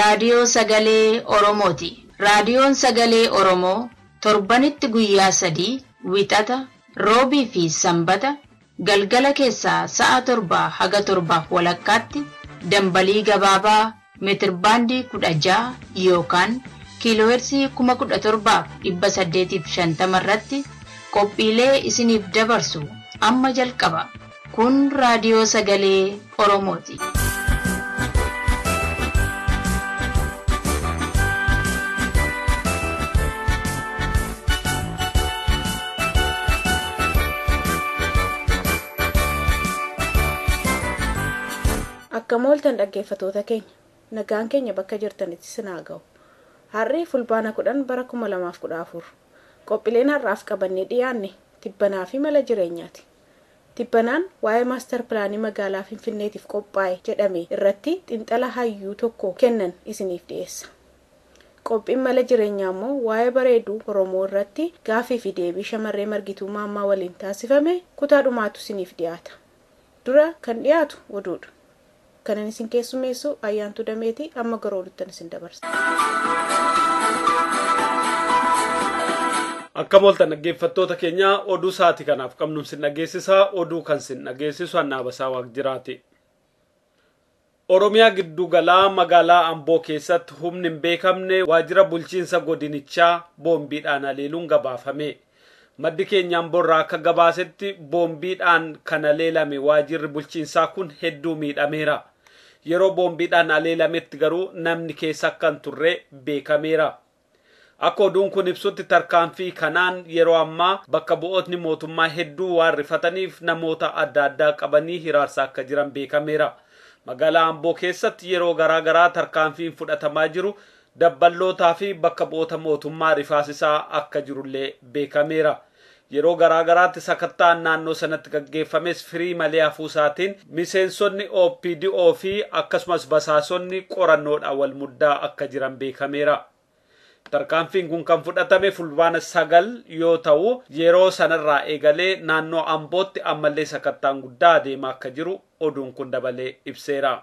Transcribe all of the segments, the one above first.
raadiyoo sagalee Oromooti. Raadiyoon sagalee Oromoo torbanitti guyyaa 3 Wixata, Roobii fi Sanbata galgala keessaa sa'a 7 haga 7:30 dambalii gabaabaa meetirbaandii 16 yookaan kiiloohertzii 17,850 irratti qophiilee isiniif dabarsu amma jalqaba. Kun raadiyoo sagalee Oromooti. Akka mooltan dhaggeeffattoota keenya, nagaan keenya bakka jirtanitti sin haa ga'u. Har'i fulbaana 10 bara 2014 qophiileen har'aaf qabannee dhiyaanne tibbanaa fi mala jireenyaati. Tibbanaan waa'ee maaster pilaanii magaalaa Finfinneetiif qophaa'e jedhame irratti xiinxala hayyuu tokko kennan isiniif dhiyeessa. Qophiin mala jireenyaa immoo waa'ee bareeduu Oromoo irratti gaaffii fi deebii shamarree Margituu Maammaa waliin taasifame kutaa dhumaatu isiniif dhiyaata. Dura kan dhiyaatu oduudha. Kanan isin keessummeessu Ayyaantuu Dameetii amma gara oduuttan isin dabarsa. Akka mooltan dhaggeeffattoota keenya oduu sa'aatii kanaaf qabnu sin dhageessisaa. Oduu kan sin dhageessisu Annaabasaa Waaqjiraati. Oromiyaa giddugalaa magaalaa Amboo keessatti humni hin beekamne waajjira bulchiinsa godinichaa boombiidhaan haleeluun gabaafame. Maddi keenya Amboorraa akka gabaasetti boombiidhaan kan haleelame waajjirri bulchiinsaa kun hedduu miidhameera. Yeroo boombiidhaan haleelametti garuu namni keessa akka hin turre beekameera. Akka oduun kun ibsutti tarkaanfii kanaan yeroo ammaa bakka bu'ootni mootummaa hedduu waan rifataniif namoota adda addaa qabanii hiraarsaa akka jiran beekameera. Magaalaa Amboo keessatti yeroo garaa garaa tarkaanfiin fudhatamaa jiru dabballootaa fi bakka bu'oota mootummaa rifaasisaa akka jirullee beekameera. Yeroo garaa garaatti sakattaan naannoo sanatti gaggeeffames firii malee hafuusaatiin miseensonni OPDO fi akkasumas basaasonni qorannoodhaan wal muddaa akka jiran beekameera. Tarkaanfiin kun kan fudhatame fulbaana 9 yoo ta'u yeroo sanarraa eegalee naannoo Ambootti ammallee sakattaan guddaa adeemaa akka jiru oduun kun dabalee ibseera.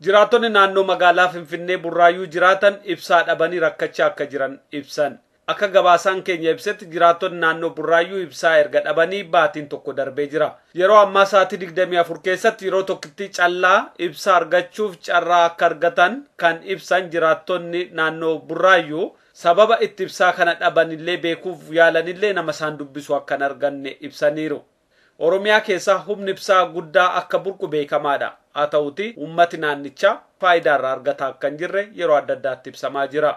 Jiraattonni naannoo magaalaa Finfinnee Burraayyuu jiraatan ibsaa dhabanii rakkachaa akka jiran ibsan. Akka gabaasaan keenya ibsetti jiraattonni naannoo Burraayyuu ibsaa erga dhabanii baatiin tokko darbee jira. Yeroo ammaa sa'aatii 24 keessatti yeroo tokkitti callaa ibsaa argachuuf carraa akka argatan kan ibsan jiraattonni naannoo Burraayyuu sababa itti ibsaa kana dhabanillee beekuuf yaalanillee nama isaan dubbisu akka hin arganne ibsaniiru. Oromiyaa keessaa humni ibsaa guddaa akka burqu beekamaadha. Haa ta'uti uummati naannichaa faayidaa irraa argataa akka hin jirre yeroo adda addaatti ibsamaa jira.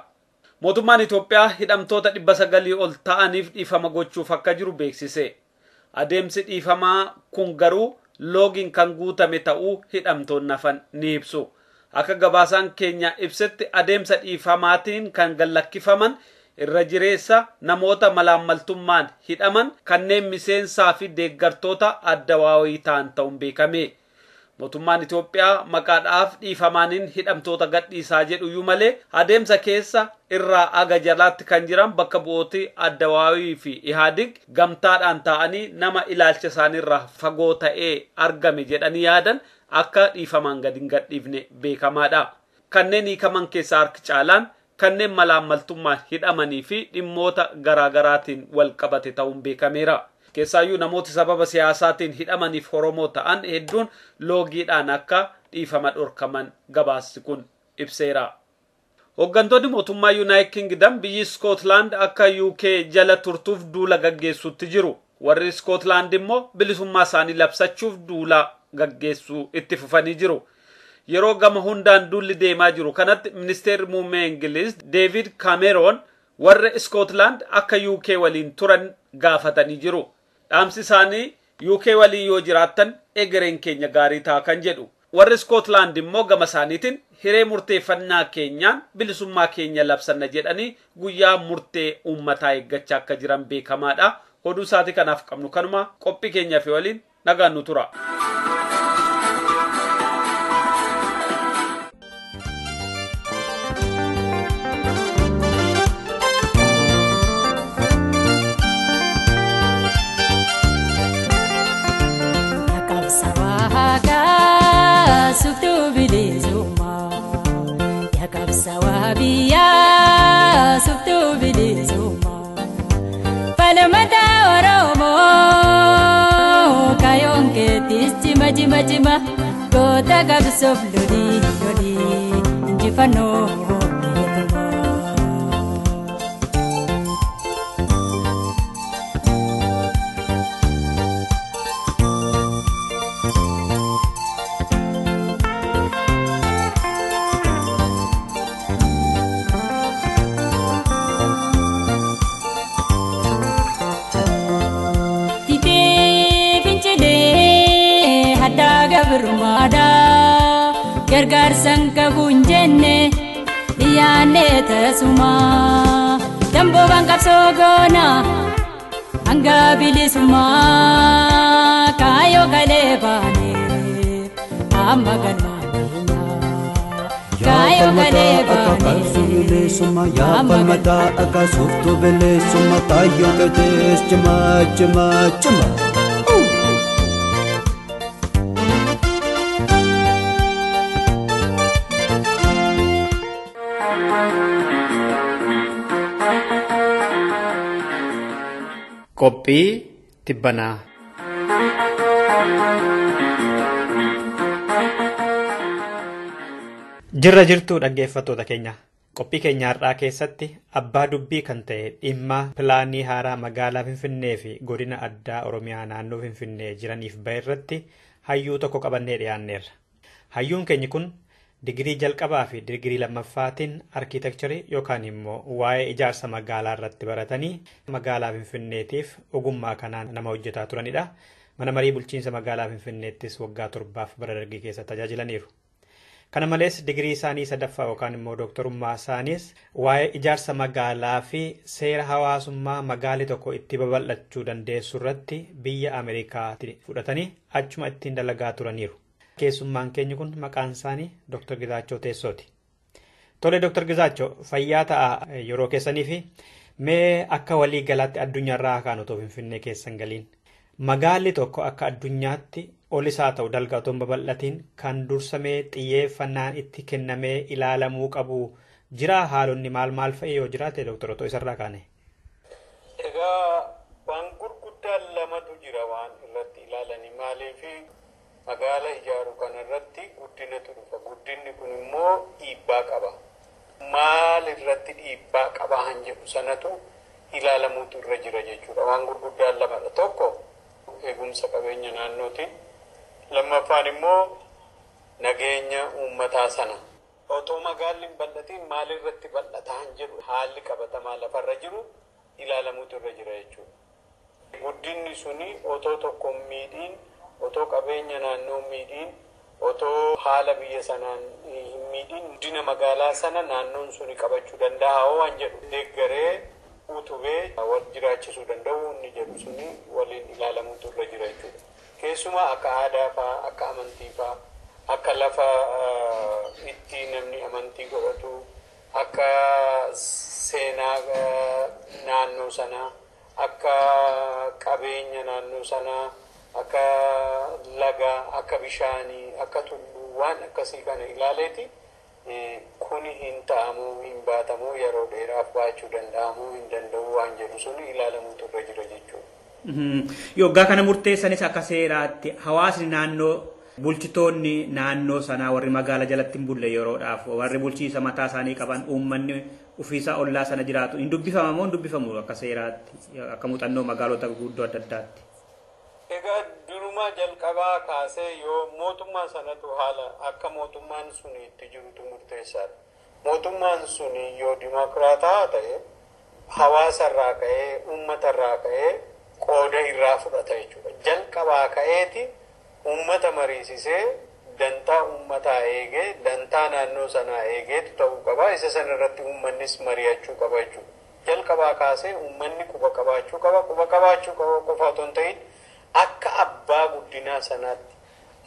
Mootummaan Itoophiyaa hidhamtoota 900 ol ta'aniif dhiifama gochuuf akka jiru beeksise. Adeemsi dhiifamaa kun garuu loogiin kan guutame ta'uu hidhamtoonni hafan ni ibsu. Akka gabaasaan keenya ibsetti adeemsa dhiifamaatiin kan gallakkifaman irra jireessa namoota malaammaltummaan hidhaman kanneen miseensaa fi deeggartoota addawaawii ta'an ta'uun beekame. Mootummaan Itoophiyaa maqaadhaaf dhiifamaaniin hidhamtoota gadhiisaa jedhuyyuu malee adeemsa keessa irraa aga jalaatti kan jiran bakka bu'ooti addawaawii fi Ihaadig gamtaadhaan ta'anii nama ilaalcha isaaniirraa fagoo ta'ee argame jedhanii yaadan akka dhiifamaan gadi hin gadhiifne beekamaadha. Kanneen hiikaman keessaa harki caalaan kanneen malaammaltummaan hidhamanii fi dhimmoota garaagaraatiin wal qabate ta'uun beekameera. Keessaayyuu namoota sababa siyaasaatiin hidhamaniif Oromoo ta'an hedduun loogiidhaan akka dhiifama dhorkaman gabaasni kun ibseera. Hooggantoonni mootummaa Yuunaayitid Kingdom biyyi Iskootlaand akka UK jala turtuuf duula gaggeessuutti jiru. Warri Iskootlaand immoo bilisummaa isaanii labsachuuf duula gaggeessuu itti fufanii jiru. Yeroo gama hundaan duulli deemaa jiru kanatti ministeerri muummee Ingiliz Deevid Kaameroon warra Iskootlaand akka UK waliin turan gaafatanii jiru. Dhaamsi isaanii UK waliin yoo jiraattan egereen keenya gaarii ta'a kan jedhu. Warri Iskootlaand immoo gama isaaniitiin hiree murteeffannaa keenyaan bilisummaa keenya labsanna jedhanii guyyaa murtee uummataa eeggachaa akka jiran beekamaadha. Oduu isaatii kanaaf qabnu kanuma qophii keenya fi waliin nagaan nu tura. Subtu bilisummaa. bilisummaa. Falmata Oromoo kayoon keetis cima cima cima goota qabsoof lolii lolii injifannoo keetumaa. Gargaarsan qabu hin jenne dhiyaanne tasuma damboobaan qabsoo goona hanga bilisummaa kaayoo kalee baane amma galmaan keenya kaayoo kalee baane yaa falmataa akka sooftuu bilisummaa taayyoo keetis cimaa cimaa cimaa. Qophii tibbanaa. Jirra jirtuu dhaggeeffattoota keenya. Qophii keenya har'aa keessatti abbaa dubbii kan ta'e dhimma pilaanii haaraa magaalaa Finfinnee fi godina addaa Oromiyaa naannoo Finfinnee jiraniif bahe irratti hayyuu tokko qabannee dhiyaanneerra. Hayyuun keenya kun digirii jalqabaa fi digirii lammaffaatiin arkiitekcharii yookaan immoo waa'ee ijaarsa magaalaa irratti baratanii magaalaa Finfinneetiif ogummaa kanaan nama hojjetaa turanidha. Mana marii bulchiinsa magaalaa Finfinneettis waggaa 7 bara dargii keessa tajaajilaniiru. Kana malees digirii isaanii sadaffaa yookaan immoo dooktorummaa isaaniis waa'ee ijaarsa magaalaa fi seera hawaasummaa magaalli tokko itti babal'achuu dandeessu irratti biyya Ameerikaatti fudhatanii achuma ittiin dalagaa turaniiru. Keessummaan keenya kun maqaan isaanii Dr. Gizaachoo Teessooti. Tole Dr. Gizaachoo fayyaa ta'a yeroo keessanii fi mee akka walii galaatti addunyaarraa kaan otoo Finfinnee keessan galiin magaalli tokko akka addunyaatti ol isaa ta'u dalga otoo hin babal'atiin kan dursamee xiyyeeffannaan itti kennamee ilaalamuu qabu jira haalonni maal maal fa'i yoo jiraate Dr. otoo isarraa kaane. Egaa waan gurguddaan lamatu jira waan irratti ilaalanii maaliifi magaala ijaaru kanarratti guddinatu dhufa. Guddinni kun immoo dhiibbaa qaba. Maal irratti dhiibbaa qaba han jedhu sanatu ilaalamuutu irra jira jechuudha. Waan gurguddaan lamadha. Tokko eegumsa qabeenya naannooti. Lammaffaan immoo nageenya uummataa sana. Otoo magaalli hin bal'atiin maal irratti bal'ata han jedhu haalli qabatamaa lafarra jiru ilaalamuutu irra jira jechuudha. Guddinni suni otoo tokko hin miidhiin, otoo qabeenya naannoo miidhiin, otoo haala biyya sanaan hin miidhiin guddina magaalaa sana naannoon suni qabachuu danda'a waan jedhu deeggaree utubee wal jiraachisuu danda'u inni jedhu suni waliin ilaalamuutu irra jira jechuudha. Keessumaa akka aadaa fa'aa, akka amantii fa'aa, akka lafa itti namni amantii godhatu, akka seenaa naannoo sanaa, akka qabeenya naannoo sanaa, akka laga, akka bishaanii, akka tulluu waan akkasii kana ilaaleeti kuni hin ta'amuu, hin baatamuu, yeroo dheeraaf baachuu danda'amuu hin danda'u waan jedhu sun ilaalamuutu irra jira jechuudha. Yoggaa kana murteessanis akka seeraatti hawaasni naannoo bulchitoonni naannoo sanaa warri magaala jalatti hin bulle yeroodhaaf warri bulchiinsa mataa isaanii qaban uummanni ofiisaa ollaa sana jiraatu hin dubbifama moo hin dubbifamu akka seeraatti akka muuxannoo magaalota guguddoo adda addaatti? Egaa durumaa jalqabaa kaasee yoo mootummaa sanatu haala akka mootummaan sun itti jirutu murteessaadha. Mootummaan sun yoo dimokiraataa ta'e hawaasarraa ka'ee uummatarraa ka'ee qooda irraa fudhata jechuudha. Jalqabaa ka'eeti uummata mariisisee dantaa uummataa eegee dantaa naannoo sanaa eegeetu ta'uu qaba. Isa sana irratti uummannis mari'achuu qaba jechuudha. Jalqabaa kaasee uummanni quba qabaachuu qaba. Quba qabaachuu qaba qofa otoo hin ta'in akka abbaa guddinaa sanaatti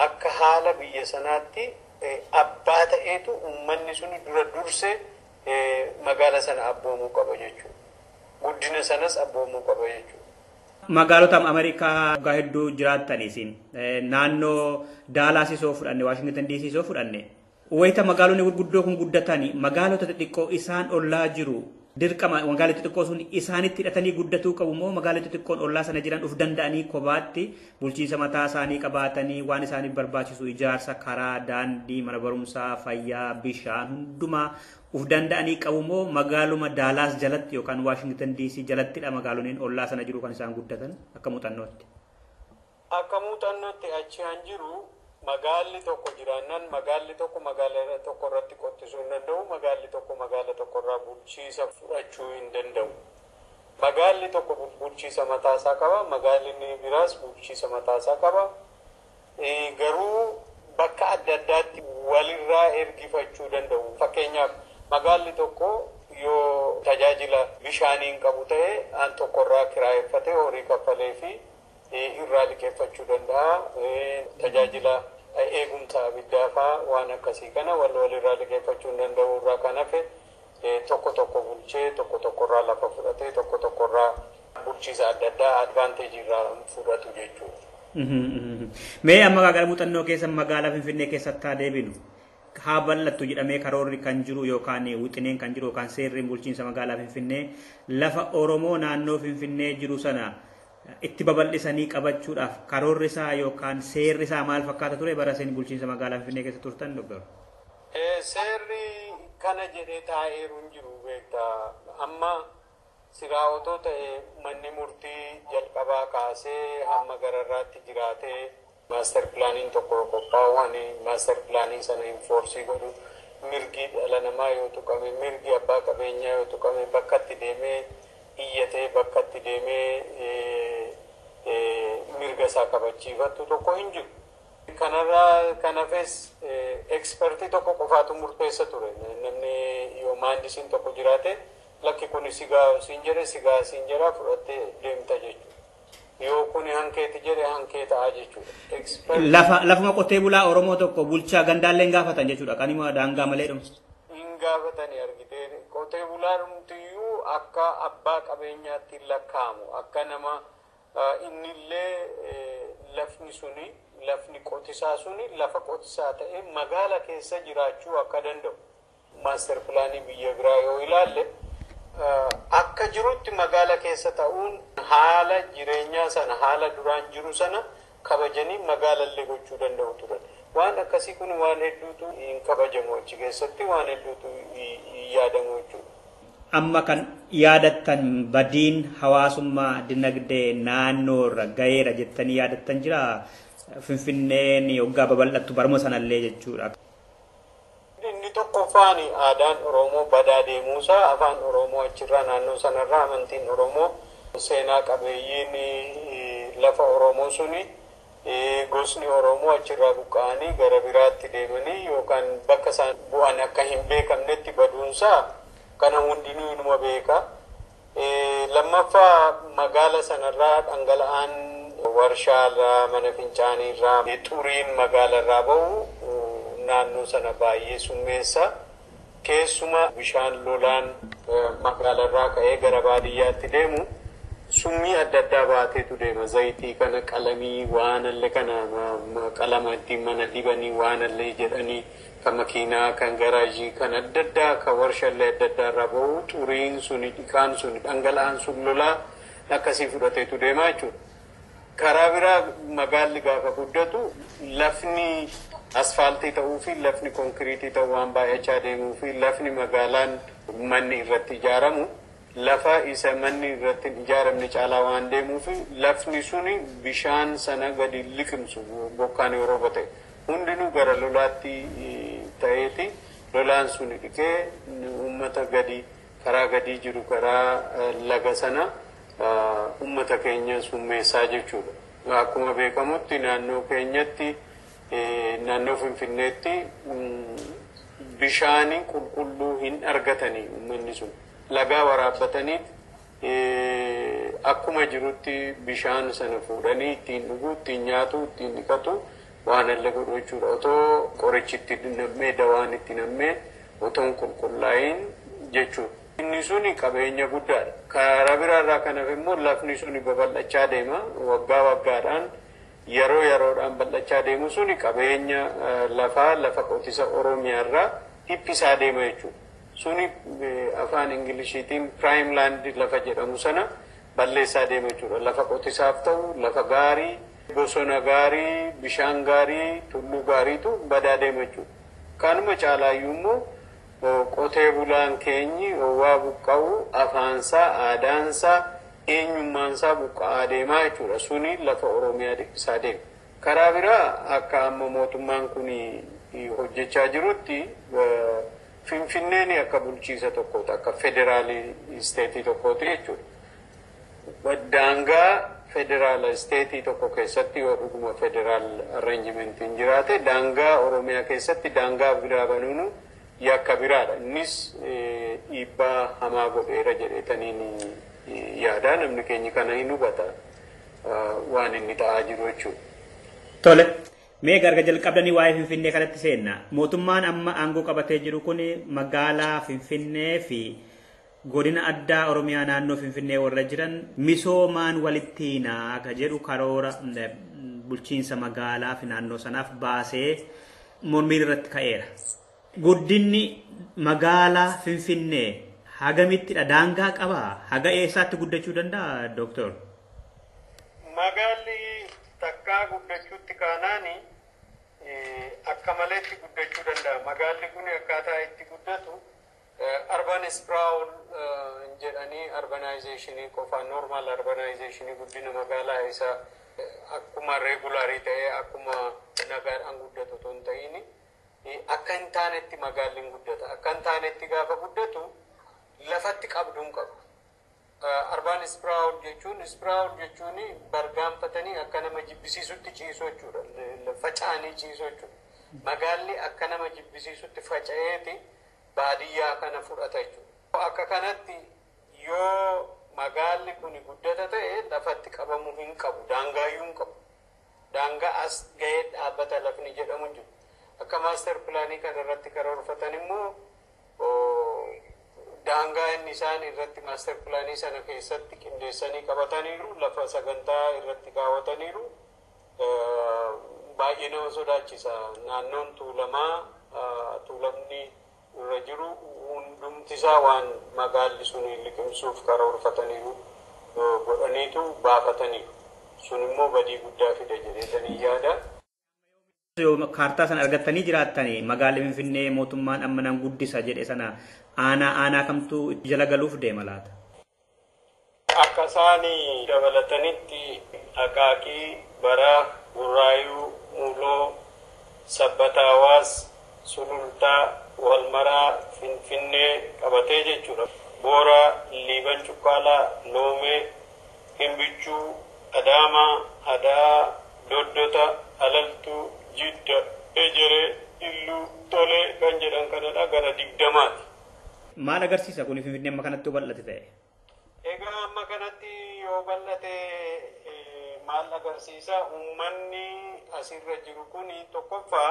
akka haala biyya sanaatti abbaa ta'eetu uummanni suni dura dursee magaala sana abboomuu qaba jechuudha. Guddina sanas abboomuu qaba jechuudha. Magaalota Ameerikaa waggaa hedduu jiraattan isin naannoo Daalaas isoo fudhanne Waashingtan DC isoo fudhanne wayita magaalonni gurguddoo kun guddatani magaalota xixiqqoo isaan ollaa jiru Dirqama magaalota xixiqqoo sun isaanitti hidhatanii guddatuu qabu moo magaalota xixiqqoon ollaa sana jiran uf danda'anii kophaatti bulchiinsa mataa isaanii qabaatanii waan isaaniif barbaachisu ijaarsa karaa, daandii, mana barumsaa, fayyaa, bishaan hundumaa uf danda'anii qabu moo magaaluma Daalaas jalatti yookaan Waashingtan DC jalattidha magaalonni ollaa sana jiru kan isaan guddatan akka muuxannootti? Akka muuxannootti achi han jiru magaalli tokko jiraannaan magaalli tokko magaala tokko irratti qottisuu hin danda'u, magaalli tokko magaala tokko irraa bulchiisa fudhachuu hin danda'u. Magaalli tokko bulchiisa mataasaa qaba, magaalli inni biraas bulchiisa mataasaa qaba. Garuu bakka adda addaatti walirraa ergifachuu danda'u. Fakkeenyaaf magaalli tokko yoo tajaajila bishaanii hin qabu ta'e an tokkorraa kiraayeffatee horii kaffalee fi irraa liqeeffachuu danda'a. Tajaajila eegumsa abiddaa fa'aa waan akkasii kana wal walirraa liqeeffachuu hin danda'u irraa kan hafe tokko tokko bulchee tokko tokkorraa lafa fudhatee tokko tokkorraa bulchiisa adda addaa advaanteejii irraa fudhatu jechuudha. Mee amma gara muuxannoo keessa magaalaa Finfinnee keessatti haa deebinu. Haa bal'attu jedhamee karoorri kan jiru yookaan wixineen kan jiru yookaan seerri bulchiinsa magaalaa Finfinnee lafa Oromoo naannoo Finfinnee jiru sana itti babal'isanii qabachuudhaaf karoorri isaa yookaan seerri isaa maal fakkaata ture bara isin bulchiinsa magaalaa Finfinnee keessa turtan Doktor? Seerri kana jedhee taa'eeru hin jiru beektaa. Amma silaa otoo ta'e manni murtii jalqabaa kaasee hamma gararraatti jiraatee maaster pilaaniin tokko qophaa'u ani maaster pilaanii sana infoorsii godhu mirgi dhala namaa yoo tuqame mirgi abbaa qabeenyaa yoo tuqame bakkatti deemee iyyatee bakkatti deemee mirga isaa kabachiifatu tokko hin jiru. Kanarraa kan hafes ekspertii tokko qofaatu murteessa ture. Namni yoo maandisiin tokko jiraate lakki kun sigaa siin jedhe sigaa siin jedha fudhattee deemta jechuudha. Yoo kun hankeeti jedhe hankee ta'a jechuudha. Lafuma qotee bulaa Oromoo tokko bulchaa gandaallee hin gaafatan jechuudha. Kanima daangaa malee dhumsa. Hin gaafatanii argitee qotee bulaa dhumtiyyuu akka abbaa qabeenyaatti lakkaa'amu akka nama innillee lafni suni lafni qotisaa suni lafa qotisaa ta'e magaala keessa jiraachuu akka danda'u. Maaster pilaanii biyya biraa yoo ilaalle akka jirutti magaala keessa ta'uun haala jireenyaa sana haala duraan jiru sana kabajanii magaalallee gochuu danda'u turan. Waan akkasii kun waan hedduutu hin kabajamu achi keessatti waan hedduutu hin yaadamu jechuudha. Amma kan yaadattan badiin hawaasummaa dinagdee naannoo irra gaheera jettanii yaadattan jira. Finfinneen yoggaa babal'attu baruma sanallee jechuudha. Inni tokkoffaan aadaan Oromoo badaa deemuusaa afaan Oromoo achirraa naannoo sanarraa amantiin Oromoo seenaa qabeeyyiin lafa Oromoo suni gosni Oromoo achirraa buqqa'anii gara biraatti deemanii yookaan bakka isaan bu'an akka hin beekamnetti baduunsaa kana hundinuu inuma beeka. Lammaffaa magaala sanarraa dhangala'aan warshaarraa mana fincaaniirraa xuriin magaalarraa bahu naannoo sana baay'ee summeessa. Keessuma bishaan lolaan magaalarraa ka'ee gara baadiyyaatti deemu summii adda addaa baateetu deema. Zayitii kana qalamii waanallee kana qalama ittiin mana dibanii waanallee jedhanii kan makiinaa kan garaajii kan adda addaa kan warshaalee adda addaa irraa bahu xuriin suni dhiqaan suni dhangala'aan sun lolaa akkasii fudhateetu deema jechuudha. Karaa biraa magaalli gaafa guddatu lafni asfaaltii ta'uu fi lafni konkiriitii ta'uu waan baay'achaa deemuu fi lafni magaalaan manni irratti ijaaramu lafa isa manni irratti hin ijaaramne caalaa waan deemuu fi lafni suni bishaan sana gadi liqimsu bokkaan yeroo ta'e hundinuu gara lolaatti ta'eeti lolaan suni dhiqee uummata gadi karaa gadii jiru karaa laga sana uummata keenya summeessaa jechuudha. Akkuma beekamutti naannoo keenyatti naannoo Finfinneetti bishaanii qulqulluu hin argatanii uummanni sun lagaa waraabbataniif akkuma jirutti bishaan sana fuudhanii ittiin dhuguu, ittiin nyaatu, ittiin dhiqatu waan alle godhu jechuudha. Otoo qorichi itti nammee dawaan itti nammee otoo hin qulqullaa'iin jechuudha. Inni suni qabeenya guddaadha. Karaa biraarraa kan hafe immoo lafni suni babal'achaa deema. Waggaa waggaadhaan yeroo yeroodhaan bal'achaa deemu suni qabeenya lafaa lafa qotisa Oromiyaarraa dhiphisaa deema jechuudha. Suni afaan Ingiliishiitiin prime land lafa jedhamu sana balleessaa deema jechuudha. Lafa qotisaaf ta'u, lafa gaarii, bosona gaarii, bishaan gaarii, tulluu gaariitu badaa deema jechuudha. Kanuma caalaayyuu immoo qotee bulaan keenyi waa buqqa'u afaansaa, aadaansaa, eenyummaansaa buqqa'aa deemaa jechuudha. Suni lafa Oromiyaa dhiphisaa deema. Karaa biraa akka amma mootummaan kun hojjechaa jirutti Finfinneen akka bulchiisa tokkooti, akka federaalii isteetii tokkooti jechuudha. Daangaa federaala isteetii tokko keessatti yoo dhuguma federaal arreenjimentiin jiraate daangaa Oromiyaa keessatti daangaa biraa banuun yakka biraadha. Innis dhiibbaa hamaa godheera jedheetaniin yaada namni keenya kana hin hubata waan inni ta'aa jiru jechuudha. Tole. Mee gargar jalqabdanii waa'ee Finfinnee kanatti seenna. Mootummaan amma aangoo qabatee jiru kun magaalaa Finfinnee fi godina addaa Oromiyaa naannoo Finfinnee warra jiran misoomaan walitti hiinaa ka jedhu karoora bulchiinsa magaalaa fi naannoo sanaaf baasee mormiin irratti ka'eera. Guddinni magaalaa Finfinnee hagamittidha? Daangaa qabaa? Haga eessaatti guddachuu danda'a, Dooktor? Magaalli takkaa guddachuutti kaanaani akka maleetti guddachuu danda'a. Magaalli kun akkaataa itti guddatu urban sprawl jedhanii urbanizationii qofaa normal urbanizationii guddina magaalaa isa akkuma regularii ta'ee akkuma nagaadhaan guddatu otoo hin ta'in akka hin taanetti magaalli hin guddata. Akka hin taanetti gaafa guddatu lafatti qabduu hin qabu. Urban sprawl jechuun bargaanfatanii akka nama jibbisiisutti ciisuu jechuudha. Faca'anii ciisuu jechuudha. Magaalli akka nama jibbisiisutti faca'eeti baadiyyaa kana fudhata jechuudha. Akka kanatti yoo magaalli kun guddata ta'e lafatti qabamuu hin qabu, daangaayyuu hin qabu. Daangaa as ga'ee dhaabbata lafni jedhamu hin jiru. Akka maaster pilaanii kana irratti karoorfatan immoo daangaa inni isaan irratti maaster pilaanii sana keessatti qindeessanii qabataniiru, lafa sagantaa irratti kaawwataniiru. Baay'ee nama sodaachisa. Naannoon tuulamaa tuulamni irra jiru hundumti isaa waan magaalli sun liqimsuuf karoorfataniiru godhaniitu baafataniiru. Sun immoo badii guddaa fida jedheetanii yaada. Yoo kaartaa sana argattanii jiraattanii magaalli Finfinnee mootummaan amma nan guddisa jedhe sana aanaa aanaa kamtu jala galuuf deema laata? Akka isaan dabalatanitti Aqaaqii, Baraa, Burraayuu, Muloo, Sabbataawaas, Sulultaa, Walmaraa, Finfinnee qabatee jechuudha. Booraa, Liiban Cuqqaalaa, Loomee, Himbichuu, Adaamaa, Adaa, Doddota, Alaltuu, Jidda, Ejeree, Illuu, Tolee kan jedhan kanadha gara 20ti. Maal agarsiisa kun Finfinnee amma kanatti yoo bal'ate ta'e? Egaa amma kanatti yoo bal'ate maal agarsiisa? Uummanni asirra jiru kun tokkoffaa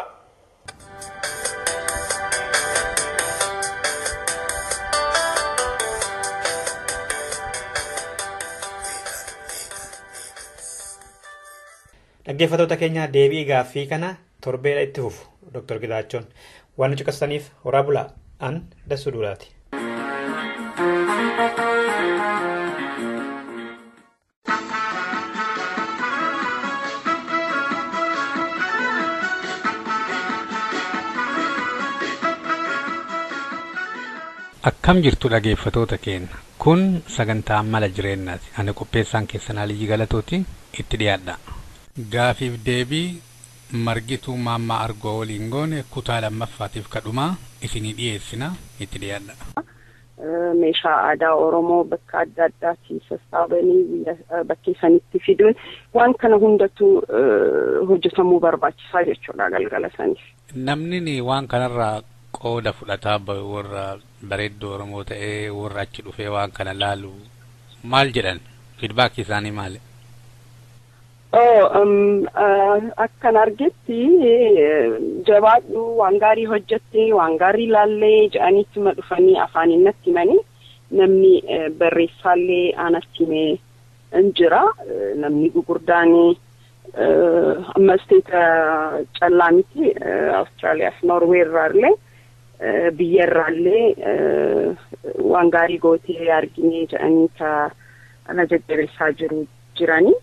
Dhaggeeffattoota keenya deebii gaaffii kana torbeedha itti fufu Dr. Gitaachoon waan nu caqasaniif horaa bulaa an Dassuu Duulaati. Akkam jirtu dhaggeeffattoota keenya kun sagantaa mala jireenyaati. Ani qopheessaan keessan Aliyyi Galatooti itti dhiyaadha. Gaafiif deebii Margituu Maammaa Argoo waliin goone kutaa lammaffaatiif kadhumaa isinii dhiyeessina itti dhiyaadha. Meeshaa aadaa Oromoo bakka adda addaatti sassaabanii bakkee sanitti fiduun waan kana hundatu hojjetamuu barbaachisaa jechuudha galgala saniif. Namni waan kanarraa qooda fudhataa warra bareedduu Oromoo ta'ee warra achi dhufee waan kana laalu maal jedhan? Fiidbaakii isaanii maali? Akkan argetti jabaadhu waan gaarii hojjette waan gaarii laallee jedhaniittuma dhufanii afaaniin natti himanii namni barreessaallee anatti himee hin jira. Namni gurguddaan amma isteeta callaa miti Awustiraaliyaa fi Noorwee irraallee Biyyarraallee waan gaarii gootee arginee jedhanii ka na jajjabeessaa jiranii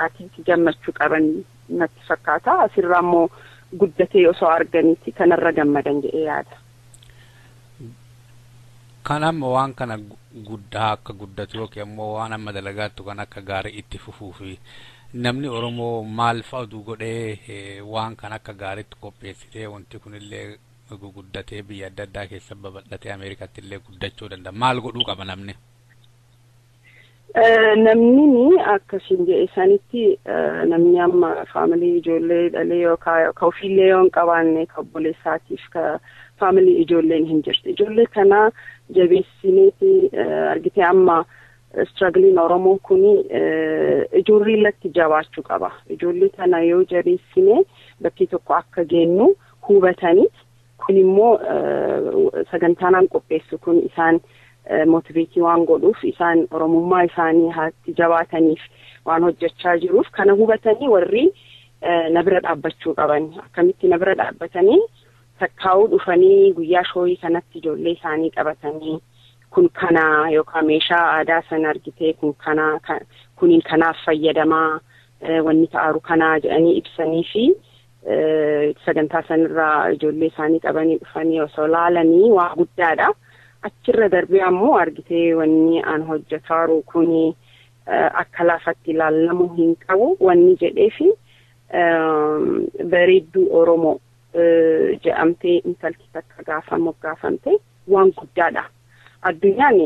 atiitti gammachuu qaban natti fakkaata. Asirraa immoo guddatee osoo arganitti kanarra gammadan jedhee yaada. Kan amma waan kana guddaa akka guddatu yookiin ammoo waan amma dalagaattu kan akka gaarii itti fufuu fi namni Oromoo maal fa'atu godhee waan kan akka gaariitti qopheessitee wanti kunillee guguddatee biyya adda addaa keessa babal'atee Ameerikaatti illee guddachuu danda'a. Maal godhuu qaba namni? Namni akkasiin jedhe sanitti namni amma faamilii ijoollee dhalee yookaan ka ofiillee yoo hin qabaanne ka obboleessaatiif ka faamilii ijoolleen hin jirti. Ijoollee kana jabeessineeti argitee amma struggling Oromoo kuni ijoollee irratti jabaachuu qaba. Ijoollee kana yoo jabeessine bakki tokko akka geennu hubataniit kun immoo sagantaanaan qopheessu kun isaan motiveetii waan godhuuf isaan Oromummaa isaanii haatti jabaataniif waan hojjechaa jiruuf kana hubatanii warri na bira dhaabbachuu qaban. Akkamitti na bira dhaabbatanii takkaa'uu dhufanii guyyaa shooyii kanatti ijoollee isaanii qabatanii kun kana yookaan meeshaa aadaa sana argitee kun kana kuniin kanaaf fayyadamaa wanni ta'aaru kanaa jedhanii ibsanii fi sagantaa sanirraa ijoollee isaanii qabanii dhufanii osoo laalanii waa guddaadha. Achirra darbee ammoo argitee wanni an hojjetaaru kuni akka lafatti ilaalamuu hin qabu wanni jedhee fi bareedduu Oromoo jedhamtee intalti takka gaafa moggaafamte waan guddaadha. Addunyaan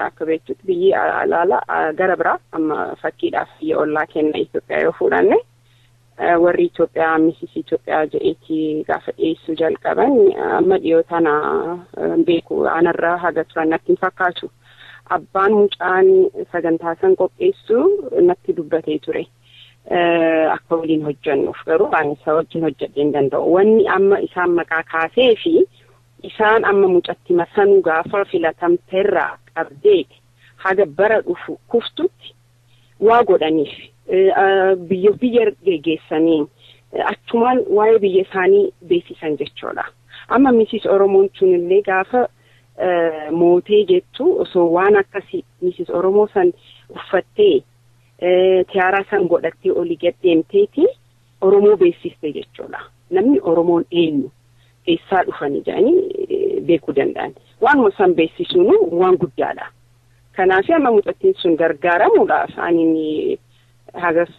akka beektutti biyyi alaala gara biraa amma fakkiidhaaf biyya ollaa kenna Itoophiyaa yoo fudhanne warri Itoophiyaa Misisi Itoophiyaa jedheeti gaafa dhiyeessuu jalqaban amma dhiyoo tana beeku anarraa haga turan natti hin fakkaatu. Abbaan mucaan sagantaa san qopheessu natti dubbatee ture. Akka waliin hojjennuuf garuu ani isa wajjin hojjedhee hin danda'u. Wanni amma isaan maqaa kaasee fi isaan amma mucatti masanuu gaafa filatamteerraa qabdee haga bara dhufu kuftutti waa godhaniif biyya biyya geggeessanii achumaan waa'ee biyya isaanii beeksisan jechuudha. Amma Misis Oromoon sunillee gaafa mootee jettu osoo waan akkasii Misis Oromoo san uffattee tiyaaraa san godhattee olii gad deemteeti Oromoo beeksiste jechuudha. Namni Oromoon eenyu eessaa dhufanii jedhanii beekuu danda'an. Waanuma san beeksisuun waan guddaadha. Kanaaf amma mucattiin sun gargaaramuudhaaf ani hagas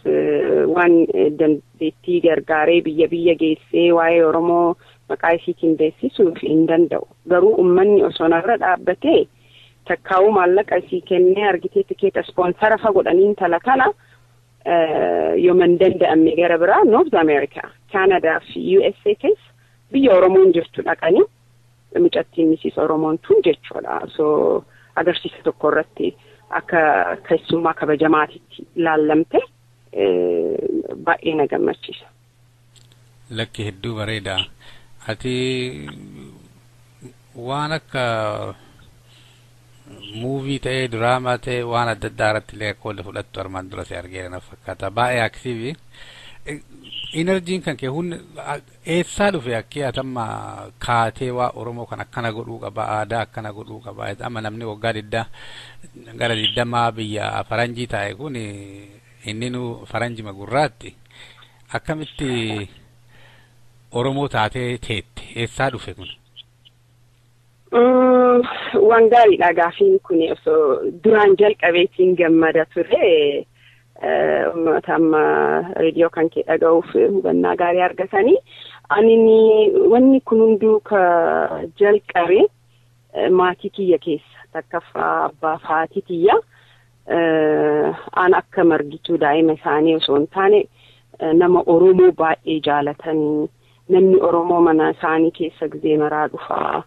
waan dandeettii gargaaree biyya biyya geessee waa'ee Oromoo maqaa isiitiin beeksisuuf hin danda'u. Garuu uummanni osoo narra dhaabbatee takkaa'uu maallaqa isii kennee argitee tikeeta ispoonsara fa godhanii intala kana yooma hin danda'amne gara biraa North America, Canada fi USA keessa biyya Oromoon jirtu dhaqanii mucattiin Misis Oromoon tun jechuudha. So agarsiisa tokko irratti akka keessummaa kabajamaatitti ilaallamte baay'ee na gammachiisa. Lakki hedduu bareeda. Ati waan akka muuvii ta'ee diraamaa ta'ee waan adda addaa irratti illee qooda fudhattu armaan dura si argeera na fakkaata. Baay'ee aktiivii. Enerjiin kan kee humni eessaa dhufe akkee atamma kaatee waa Oromoo kan akkana godhuu qaba aadaa akkana godhuu qaba amma namni waggaa gara 20 biyya faranjii taa'e kun inni nu faranjima gurraatti akkamitti Oromoo taatee teette eessaa dhufe kun? Waan gaariidha gaafiin kun osoo duraan jalqabeetiin gammada ture. Uummata amma reediyoo kan kee dhaga'uuf hubannaa gaarii argatanii. Ani wanni kun hunduu ka jalqabe maatii kiyya keessa takkaffaa abbaa fi haati kiyya an akka margituu daa'ima isaanii osoo hin taane nama Oromoo baay'ee jaalatanii namni Oromoo mana isaanii keessa gizee maraa dhufaa.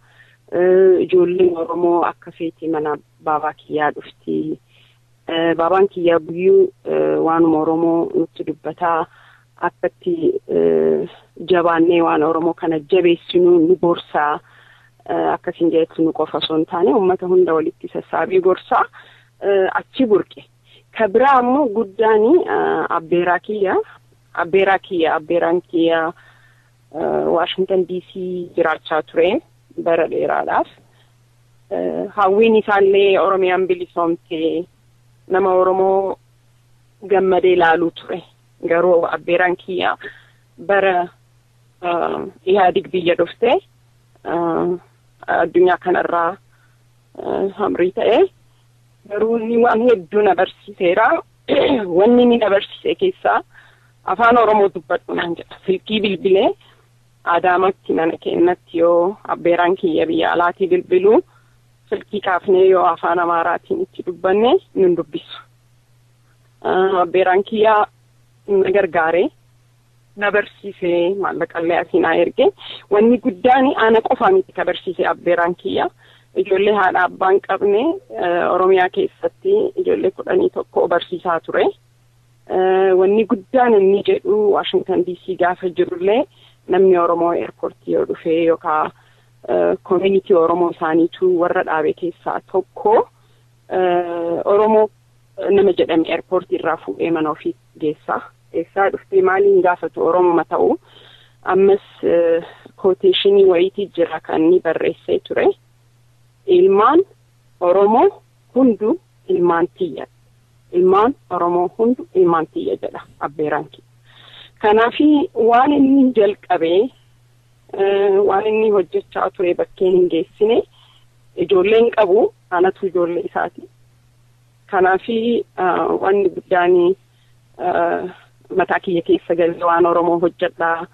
Ijoolleen Oromoo akka feetii mana baabaa kiyyaa dhufti. Baabaan kiyyaa guyyuu waanuma Oromoo nutti dubbataa akkatti jabaannee waan Oromoo kana jabeessinu nu gorsaa akkasiin jedhetti nu qofa osoo hin taane uummata hunda walitti sassaabee gorsaa achi burqe. Ka biraa ammoo guddaani abbeeraa kiyya abbeeraan kiyya Washington DC jiraachaa ture. bara dheeraadhaaf. Hawwiin isaallee Oromiyaan bilisoomtee nama Oromoo gammadee ilaaluu ture. Garuu abbeeraan kiyya bara Ihaadig biyya dhuftee addunyaa kanarraa hamrii ta'e. Garuu inni waan hedduu na barsiiseera. Wanni inni na barsiise keessaa afaan Oromoo dubbadhu naan jedha. Silkii bilbilee Adaamatti mana keenyatti yoo abbeeraan kiyya biyya alaatii bilbiluu silkii kaafnee yoo afaan Amaaraatiin itti dubbanne nun dubbisu. Abbeeraan kiyya na gargaaree na barsiisee maallaqallee asii naa erge. Wanni guddaan ana qofaa miti ka barsiise abbeeraan kiyya. Ijoollee haadha abbaan qabne Oromiyaa keessatti ijoollee 11 barsiisaa ture. Wanni guddaan inni jedhu Waashingtan DC gaafa jirullee namni Oromoo eerpoortii yoo dhufee yookaan koominitii Oromoo isaaniitu warra dhaabe keessaa tokko Oromoo nama jedhame eerpoortii irraa fuudhee mana ofii geessa. Eessaa dhuftee maaliin gaafatu Oromoma ta'u ammas kooteeshinii wayiitii jira kan inni barreessee ture. Ilmaan Oromoo hundu ilmaan tiyya. Ilmaan Oromoo hundu ilmaan tiyya jedha abbeeraan kiyya. Kanaafi waan inni jalqabee waan inni hojjechaa ture bakkeen hin geessine ijoolleen qabu anatu ijoollee isaati. Kanaafi wanni guddaan mataa kiyya keessa galee waan Oromoo hojjedhaa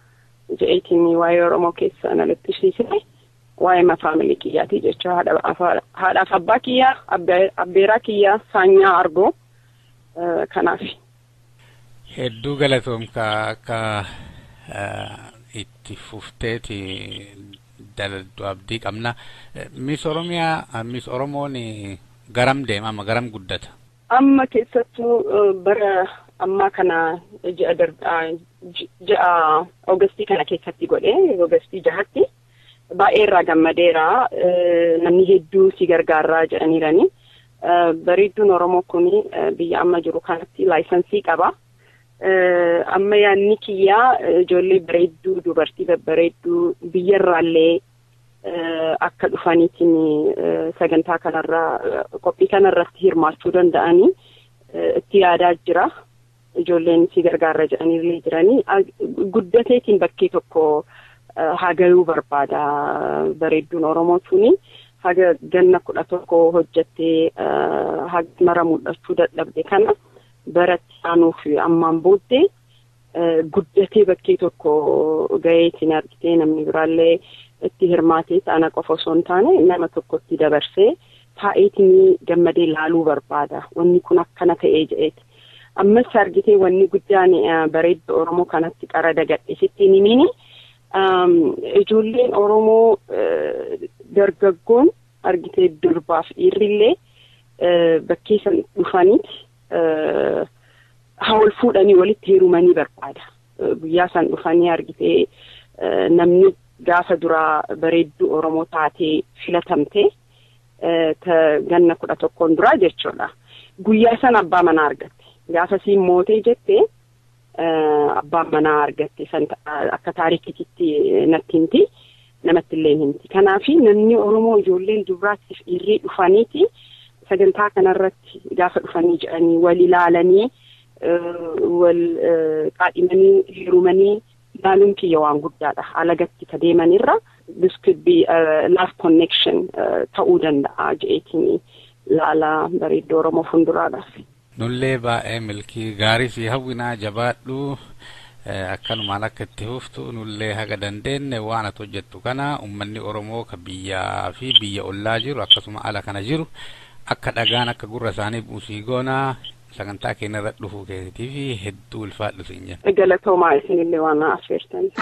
je'eetiin waa'ee Oromoo keessa na lixxisiise waa'ee faamilii kiyyaati jecha haadhaaf abbaa kiyyaa abbeeraa kiyyaa saanyaa argoo kanaafi. Hedduu galatoomka akka itti fufteeti daladdu abdii qabna. Miss Oromiyaa Miss Oromoon garam deema amma garam guddata? Amma keessattuu bara ammaa kana ji'a Oogastii kana keessatti godhe Oogastii 6tti baay'ee irraa gammadeera. Namni hedduu si gargaaraa jedhaniirani. Bareedduun Oromoo kun biyya amma jiru kanatti laayisansii qaba. Amma yaadni kiyyaa ijoollee bareedduu dubartii babbareedduu biyyarraallee akka dhufaniitiin sagantaa kanarraa qophii kanarratti hirmaachuu danda'anii itti yaadaa jira. Ijoolleen si gargaara jedhaniillee jiranii guddateetiin bakkee tokko hagayuu barbaada bareedduun Oromoo tuni. Haga ganna 11 hojjettee haga mara mul'achuu dadhabde kana baratti aanuuf ammaan booddee guddatee bakkee tokko gaheetiin argitee namni biraallee itti hirmaatee ana qofa osoo hin taane nama tokkotti dabarsee taa'eetiin gammadee laaluu barbaada. Wanni kun akkana ta'ee jedheeti. Ammas argitee wanni guddaan bareeddu Oromoo kanatti qara dagadhe sitti himini. Ijoolleen Oromoo dargaggoon argitee durbaaf dhiirrillee bakkee san dhufaniiti haa wal fuudhanii walitti heerumanii barbaada. Guyyaa san dhufanii argitee namni gaafa duraa bareedduu Oromoo taatee filatamtee ganna 11 duraa jechuudha. Guyyaa san abbaa manaa argatte. Gaafa siin mootee jettee abbaan manaa argatte san akka taarikiitti natti himti. Namatti illee himti. Kanaafi namni Oromoo ijoolleen dubaraatiif dhiirri dhufaniiti sagantaa kanarratti gaafa dhufanii jedhanii wal ilaalanii wal qaadhimanii heerumanii ilaaluun kiyya waan guddaadha. Alagatti ka deemanirra this could be a love connection ta'uu danda'a je'eetiin laala bareedduu Oromoo fuulduraadhaaf. Nullee baay'ee milkii gaarii fi hawwinaa jabaadhu akkanumaan akka itti fuftu nullee haga dandeenye waan ati hojjettu kana uummanni Oromoo ka biyyaa fi biyya ollaa jiru akkasuma ala kana jiru akka dhagaan akka gurra isaanii buusii goonaa sagantaa keenya irra dhufuu keetiif hedduu ulfaadhu siin jenna. Galatoomaa isinillee waan affeertaniif.